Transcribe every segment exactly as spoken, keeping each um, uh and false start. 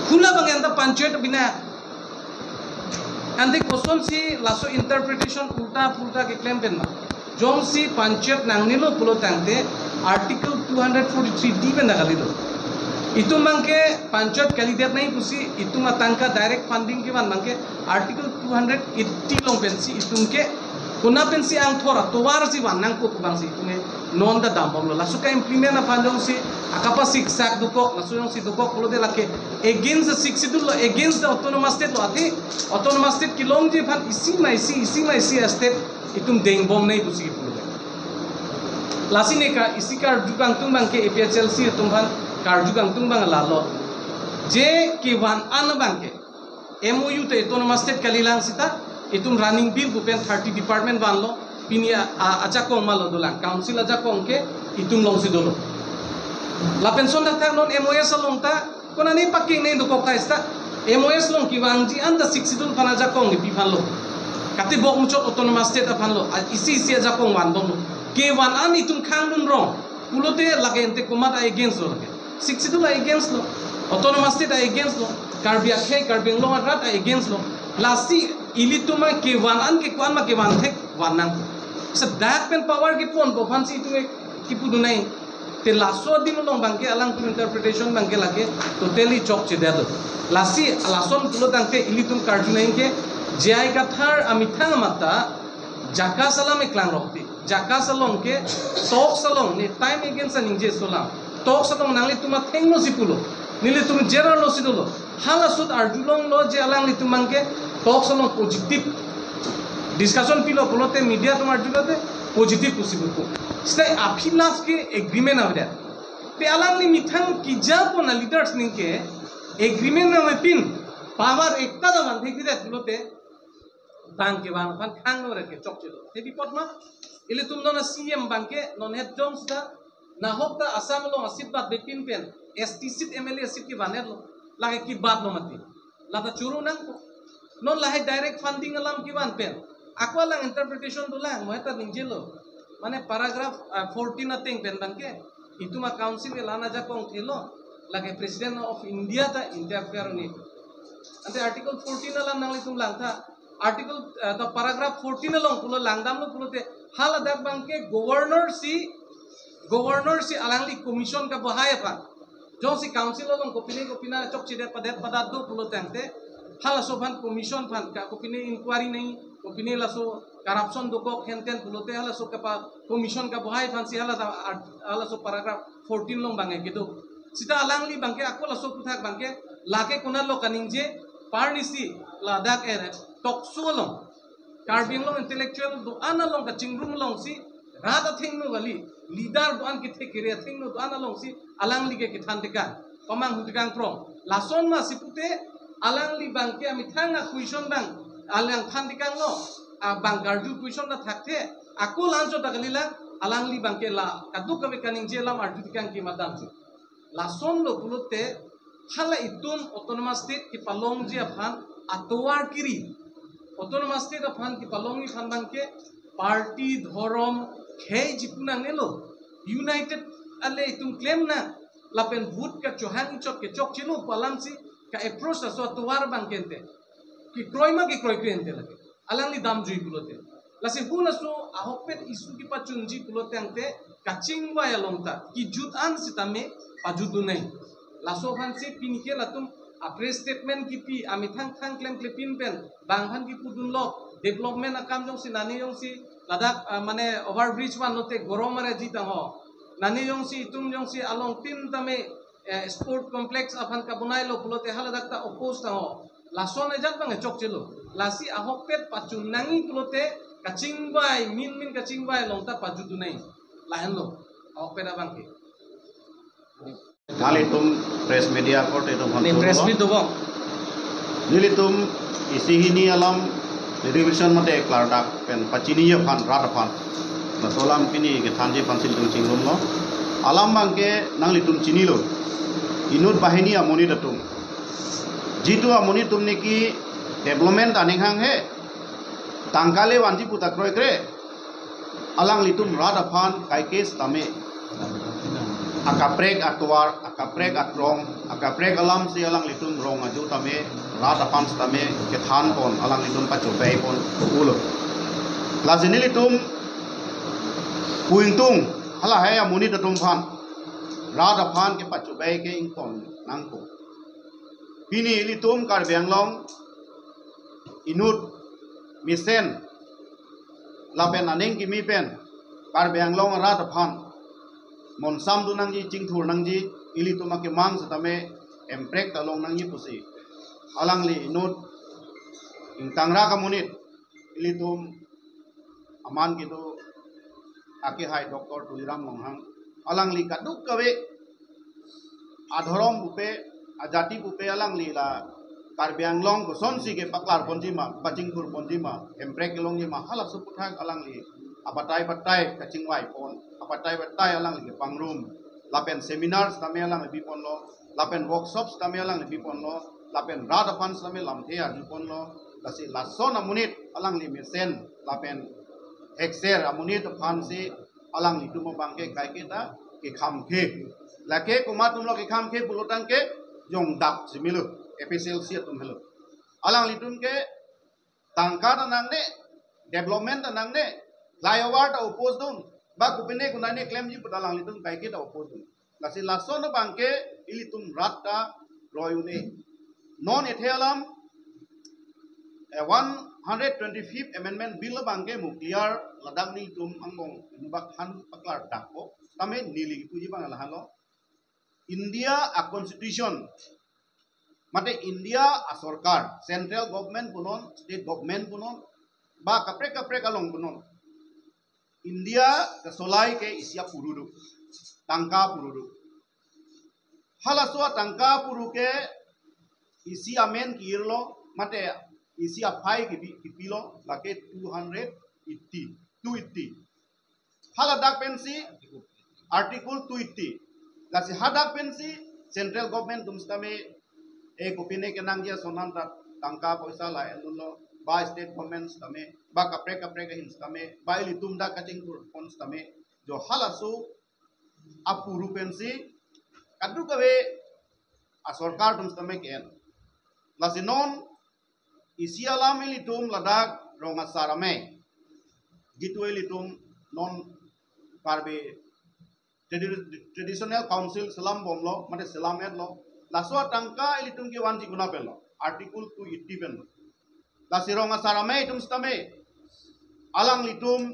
Hula bang anta panchayat bina. Ante kosonsi laso interpretation ulta pulta keklem pen ma. Jongsi panchayat nangnelo pulo tangte Article two hundred forty-three D pen kalilo. Itum bangke panchayat kalidet nangji pusi itum atangka direct funding kevan bangke Article two hundred eighty along pensi itum ke kuna pensi angthor atovarsi van nangkok bangsi itum ke non ta dambomlo. Laso ka implement aphan jongsi akapa siksak dokok, laso jongsi dokok pulote lake against the Sixth Schedule lo, against the autonomous state lo, athe autonomous state kelongji aphan isi ma isi, isi ma isi a-state itum dengbom nangji pusi pulo. Lasi ne ka isi karju kangtung bangke A P H L C atum aphan karju kangtung bang lalo. Je kevan an bangke M O U te autonomous state kalilang sita, itum running bill pu pen thirty department vanlo, pini a, a, ajakong malo dolang, council ajakong ke itum longsi dolo. Lapen son thakthak non M O S along ta, konane paking nangdokok ta sita, M O S along kevangji anta Sixth Schedule aphan ajakong kepi aphanlo. Katibok muchot autonomous state aphanlo, a, isi isi ajakong vanbomlo. Kevan an itum khangdun rong pulote lake ante komat a-against lo lake. Sixth Schedule a-against lo, autonomous state a-against lo, Karbi akhei, Karbi Anglong arat a-against lo. Lasi ilitum kevan an ke ko-an ma kevan thek van nang. Sedak pen power keponpo aphansi itum ke kipudun nangji. Te laso adim along bangke alangtum interpretation bangke lake totally chokchedet lo. Lasi lason pulo tangte ilitum karju nangji ke J I Kathar amethang amat ta JACAS alam eklang rok ti. JACAS along ke talks along ne time against aningje solang. Talks along nanglitum athengno si pulo. Nelitum jera lo si dolo. Hala sut arjulonglo je alanglitum bangke talks along positive discussion pilo pulote media atum arjulote positive pusi pupo. Stai aphi last ke agreement avedet. Te alangli methang kejapo na leaders ningke agreement nangmepin power ekta ta vanthekthedet pulote bang kevan aphan khangno re ke chokchelo. Te bipot ma, ilitum non a-C M bangke non het jong sita, nahok ta Assam along a-seat bat bepin pen, S T seat M L A seat kevan-etlo, lake kebatlo mati. Lata choro nangpo. Non lahai direct funding alam kevan pen. Ako alang interpretation dolang, mo eta ningjelo. Mane paragraph, ah, fourteen ateng pen bangke. Itum a-council ke la-an ajakong thelo, lake President of India ta interfere ni. Ante Article fourteen alam nanglitum langtha. Article, eh, the paragraph fourteen along pulo langdamlo pulote haladak bangke governor si, governor si alangli commission kabahai aphan. Jongsi council along kopine kopine chokchedet padet padat do pulo tangte halaso aphan commission aphan ka kopine inquiry nangji, kopine laso corruption dokok henten pulote halaso kapa commission kabahai aphansi hala ta art-, halaso paragraph fourteen along bangke kedo. Sita alangli bangke ako laso aputhak bangke lake konatlo kaningje, parnisi ladak er talk show along Karbi Anglong intellectual do-an along kachingrum alongsi rat athengno kali, leader do-an kethe kere athengno do-an alongsi alangli ke kethan tekang, pamanghu tekang prong. Lason ma si pute alangli bangke amethang a-question bang alang than tekanglo, abang karju question ta thakthe, ako la-anchot ta kalilang, alangli bangke la kadokave kaningje alam arju tekang ke madam chu. Lasonlo pulote hala itum autonomous state kepalongji aphan atovar kiri. Autonomous state aphan kepalongji aphan bangke party, dhorom, khei jipu nangnelo. United ale itum klem nang. Lapen vote kachohang chot kechokchelo pu alamsi ka-approach laso atovar bangke ante. Kekroi ma kekroikre ante lake. Alangli damjui pulote. Lasi halaso ahokpet issue kepachunji pulo tangte kachingvai along ta kejut an sitame pajutdun nangji. Laso aphansi pini ke latum a-press statement kipi amethang thang klemklepin pen bang aphan kepudunlo, development akam jongsi nane jongsi ladak, ah, mane overbridge vanlote gorom areji tangho. Nane jongsi itum jongsi along tin tame, eh, sport complex aphan kabonailo pulote haladak ta oppose tangho. Lason ajat bang chokchelo. Lasi ahokpet pachun nangji pulote kachingvai, min min kachingvai along ta pajutdun nangji. Lahenlo ahokpet abangke. Nanglitum press media korte itum Ne press meet dobo. Nelitum isi hini alam revision mate klardak pen pachiniji aphan rat aphan. Laso alam pini kethanji aphansi nelitum chingrumlo. Alam bangke nanglitum chinilo. Inut banghini amonit atum. Jitu amonit atum niki development aning hanghe. Tangka le vanji pu ta kroikre. Alanglitum rat aphan kaikes tame. akaprek atovar, akaprek akrong, akaprek alam si alanglitum rong aju tame, rat aphan tame kethan pon, alanglitum pachobei pon ulo. Lasi nelitum pu ingtung, halahei amonit atum aphan, rat aphan kepachobei ke ington nangkok. Pini ilitum Karbi Anglong inut mesen lapen aning kimi pen Karbi Anglong arat aphan monsam dun nangji, chingthur nangji, ilitum akemang setame emprek ta long nangji pusi alangli inut ingtangrak amonit ilitum aman kedo akehai Doctor Tuliram Ronghang, alangli kadokave adhorom pupe, ajati pupe alangli la Karbi Anglong kosonsi kepaklar ponji ma, pachingthur ponji ma, emprek kelongji ma, halaso aputhak alangli abatai batai kachingvai pon, abatai batai alangli kepangrum, lapen seminar setame alangli biponlo, lapen workshop setame alangli biponlo, lapen rat aphan setame lamthe arju ponlo, lasi lason amonit alangli mesen lapen hekser amonit aphan si alanglitum abangke kaiketa kekhamkhe. Lake komat atumlo kekhamkhe pulo tangke jongdak si melo, A P H L C atum helo. Alanglitum ke tangka ta nangne, development ta nangne, flyover ta oppose dun, ba kopine konane klemji pu ta alanglitum kaiketa oppose dun. Lasi lason abangke ilitum rat ta roi un-e. Non ethe alam, eh, one hundred twenty-fifth Amendment Bill abangke mukliar ladak nelitum angbong inubak han paklar dakpo. Tame neli puji abang lahelo. India a constitution, mate India a sorkar, central government punon, state government punon, ba kaprek kaprek along punon, India kesolai ke isi apuru do, tangka apuru do. Halaso atangka apuru ke isi amen ki-irlo, mate isi aphai kipi, kipilo, lake two hundred eighty, two eighty. Haladak pensi Article two eighty. Lasi hadak pensi central government atum setame, eh, kopine kenangji ason an ta tangka poisa la-endunlo, ba state government setame, ba kaprek kaprek ahin setame, ba ilitum dak kachingthur pon setame, jo halaso apuru pensi kadokave asorkar atum setame ke-en. Lasi non isi alam ilitum ladak rong asar amei, jitu ilitum non Karbi tradi-, traditional council selam bomlo, mate selam etlo, laso atangka ilitum kevanji konat penlo, Article two eighty penlo. Lasi rong asar amei atum setame, alanglitum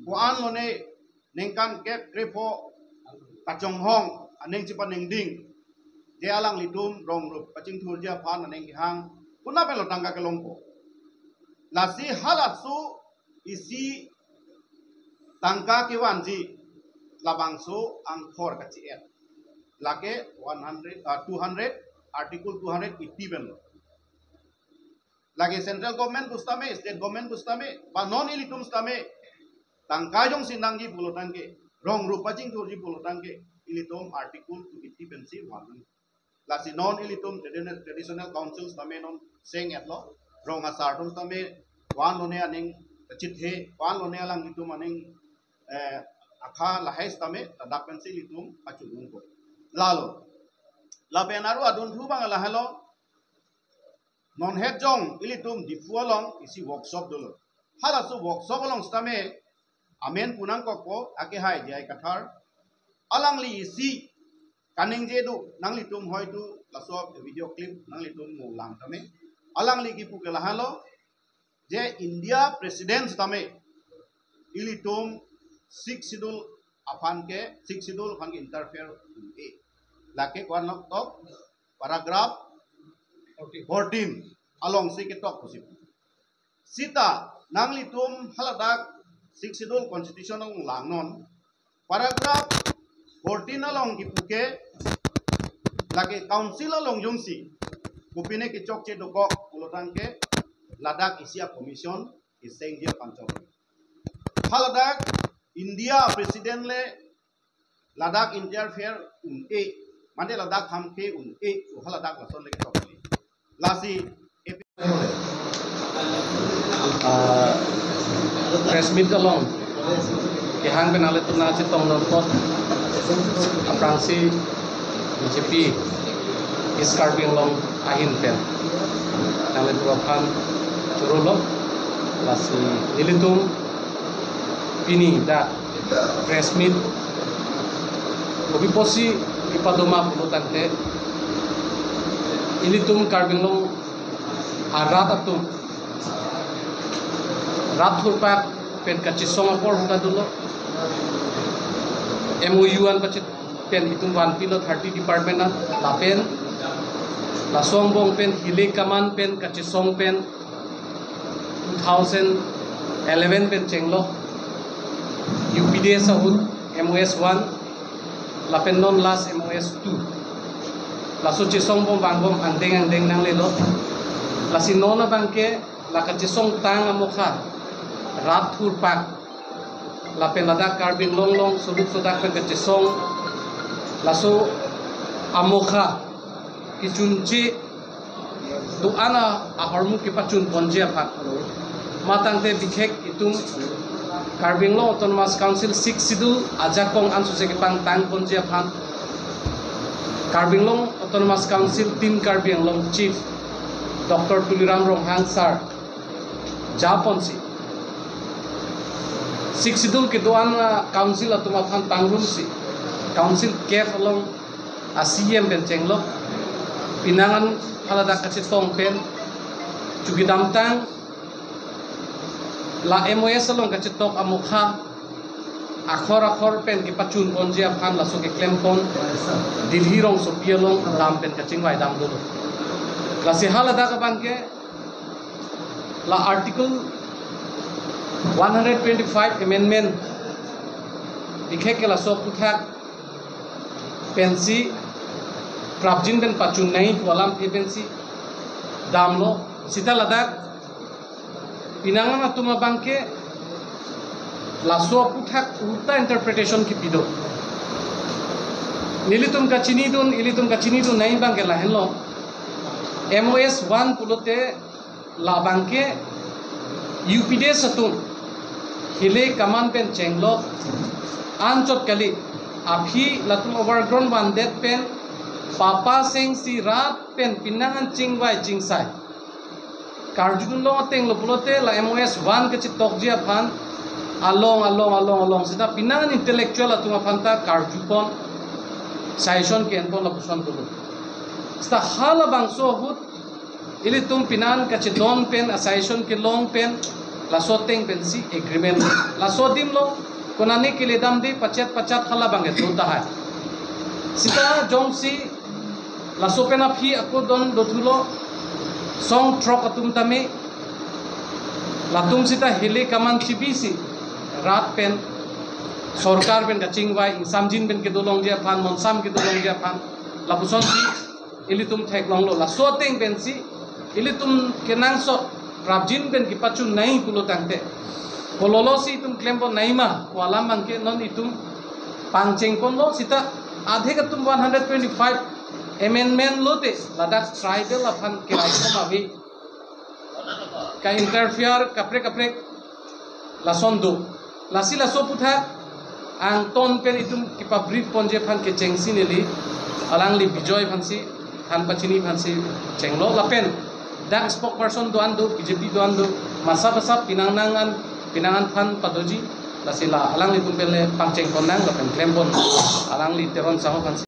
ko-an lone ningkan kep krepho kachonghong aning chepaningding, je alanglitum rong rup kachingthurji aphan aning kehang, konat penlo tangka kelongpo. Lasi halaso isi tangka kevanji labangso angthor kachi-et, lake one hundred, ah, two hundred, Article two hundred eighty penlo. Lake central government pu setame, state government pu setame, ba non ilitum setame, tangka jongsi nangji pulo tangke, rong rup pachingthurji pulo tangke, ilitum Article two eighty pensi van. Lasi non ilitum traditional, traditional council setame non seng-etlo, rong asar atum setame, ko-an lone aning kachithe, ko-an lone alanglitum aning, eh, akha lahai setame, ladak pensi ilitum pachulungpo. Lalo, lapen aru adunthu abang lahelo, non het jong ilitum Diphu along isi workshop dolo. Halaso workshop along setame amen pu nangkokpo, akehai J I Kathar. Alangli isi kaningje do, nanglitum hoitu laso video clip nanglitum mo lang tame. Alangli kipu ke lahelo, je India President setame ilitum Sixth Schedule aphan ke, Sixth Schedule aphan ke interfere un-e. Lake ko-an nok tok, paragraph fourteen alongsi ketok pusi. Seta nanglitum haladak Sixth Schedule Constitution along langnon, paragraph fourteen along kipu ke, lake council along jongsi kopine kechokche dokok pulo tangke, ladak isi a-commission kesengji aphan chok. Haladak India President le ladak interfere un-e, mate ladak khamkhe un-e, haladak lason le ketok kali. Lasi, ah, press meet along kehang pen nanglitum nangchetongdun apot, Aphrangsi B J P East Karbi Anglong ahin pen nanglitum aphan chorolo, lasi nelitum pini dak press meet kopi apotsi kepadoma pulo tangte, ilitum Karbi Anglong arat atum rat thurpak pen kachesong apor ahut ta dolo. M O U an pachit pen itum vanpilo thirty department an, lapen laso angbong pen Hills Command pen kachesong pen two thousand eleven pen chenglo, U P D S ahut M O S one, lapen non last M O S two. Laso chesong bom vangbom angdeng angdeng nanglelo. Lasi non abangke la kachesong tang amokha rat thurpak, lapen ladak Karbi Anglong along soluk sodak pen kachesong, laso amokha kechunche do-an ahormu kepachun ponji aphan. Matangte bikhek itum Karbi Anglong Autonomous Council Sixth Schedule ajakong ansose kepangtang ponji aphan Karbi Anglong Autonomous Council Team Karbi Anglong Chief Doctor Tuliram Ronghang Sir japonsi Sixth Schedule kedo-an, ah, council atum aphan pangrumsi council cave along a C E M pen chenglo. Pinangan haladak kachetong pen chukidamtang la M O S along kachetok amokha akhor akhor pen kepachun ponji aphan laso keklem pon Delhi rongsopi along dam pen kachingvai dam dolo. Lasi haladak abangke la Article one hundred twenty-five amendment bikhek ke laso aphuthak pensi prapjin pen pachun nangji pu alamthe pensi damlo. Sita ladak pinangan atum abangke laso aphuthak ulta interpretation kipi do. Nelitum kachinidun, ilitum kachinidun nangji abangke lahenlo. M O S one pulote labangke U P D S atum Hills Command pen chenglo anchot kali, aphi latum overground vandet pen papa sengsi rat pen pinangan chingvai chingsai karjudun long ateng lo pulote la M O S one kachetokji aphan along along along along sita pinangan intellectual atum aphan ta karju pon, suggestion ke-en pon lapuson dolo. Sita halabangso ahut ilitum pinangan kachedon pen, a suggestion kelong pen, laso ateng pensi agreement. Laso adim lo, konane keledamde pachet pachat halabang kedo tahai. Sita jongsi laso pen aphi ako don dothulo, song throk atum tame, latum sita Hills Command chibisi rat pen, sorkar pen kachingvai, ingsamjin pen kedo longji aphan, monsam kedo longji aphan, lapusonsi ilitum theklonglo. Laso ateng pensi ilitum kenangsot prapjin pen kepachun nangji pulo tangte, kololosi itum klem pon nangji ma pu alam abangke non itum pangcheng ponlo. Sita adhek atum one hundred twenty-five amendment lote ladak tribal aphan keraikom ave, ka-interfere kaprek kaprek lason do. Lasi laso aphuthak angton pen itum kepabrief ponji aphan kechengsi neli alangli Bijoy aphansi, than pachini aphansi chenglo, lapen dak spokesperson do-an do, B J P do-an do, masap asap pinangan an, pinangan aphan padoji, lasi la alanglitum pen le pangcheng pon nang lapen klem pon alangli Teron Sangho aphansi.